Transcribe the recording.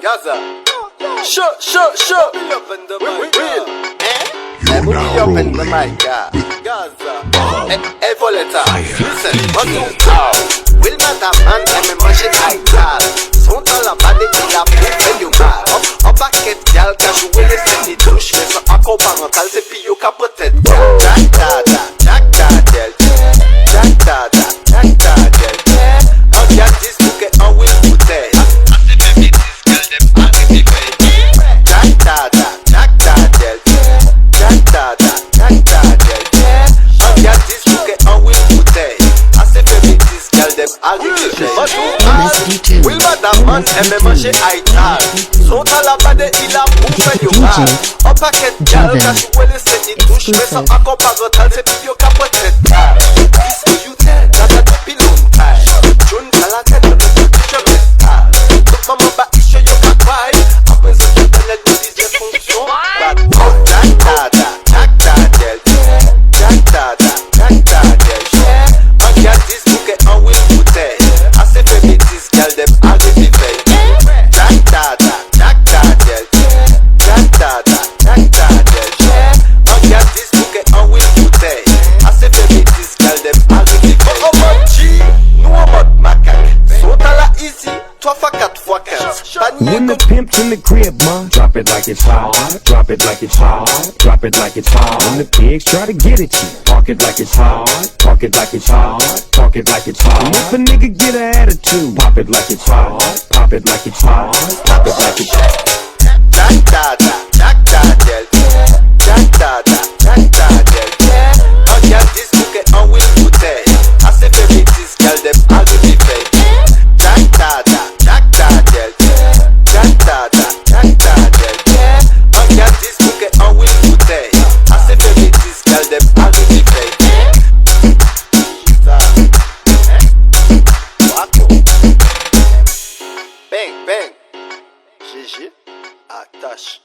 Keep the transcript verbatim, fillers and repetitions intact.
Gaza. Show, show, show. We, we real. Eh? Let me be up in the mic, yeah. Gaza. Eh, eh, Voleta. Listen, one, two, three. Will mata man, eme manche aital. Son tala bade ila pu venyo mar. Up, up, baket gal, casual, seni douche. Mesa ako parental, se pio ka protect. Jack dada, Jack dada, Jack dada, Jack dada. Regarde ce bouquet en huit bouteilles. Jack dada, Jack dada, Jack dada, Jack dada. Regarde ce bouquet en huit bouteilles. Assez fait, mais dix, girl, dem arrêtez. Will mata man, eme manche aital. Son tala bade ila pu venyo mar. Up, baket gal, casual, seni douche. Mesa ako parental, se pio ka protect. Disco you tell, tata te pilon tai. Jun kala tata te picture me tai. Mama ba isho yo ka pai. Après ça, tu connais le dix de fonction. But, oh, Jack dada, Jack dada, Jack dada, Jack dada. Regarde ce bouquet en huit bouteilles. Assez fait, mais dix, girl, dem arrêtez. Jack dada, Jack dada, Jack dada, Jack dada. Regarde ce bouquet en huit bouteilles. Assez fait, mais dix, girl, dem arrêtez. Oh, oh, mon G, nous en mode macaque. Son tala easy, trois fois quatre fois quinze. When the pimp's in the crib, ma, drop it like it's hot. Drop it like it's hot. Drop it like it's hot. When the pigs try to get at you, park it like it's hot. Park it like it's hot. Park it like it's hot. And if a nigga get an attitude, pop it like it's hot. Pop it like it's hot. Pop it like it's hot. Jack dada, Jack dada, Jack dada, Jack dada. Regarde ce bouquet en huit bouteilles. Assez fait, mais dix, girl, dem arrêtez. Jack dada, Jack dada, Jack dada, Jack dada. Regarde ce bouquet en huit bouteilles. Assez fait, mais dix, girl, dem arrêtez. Bang, bang. G G, attache.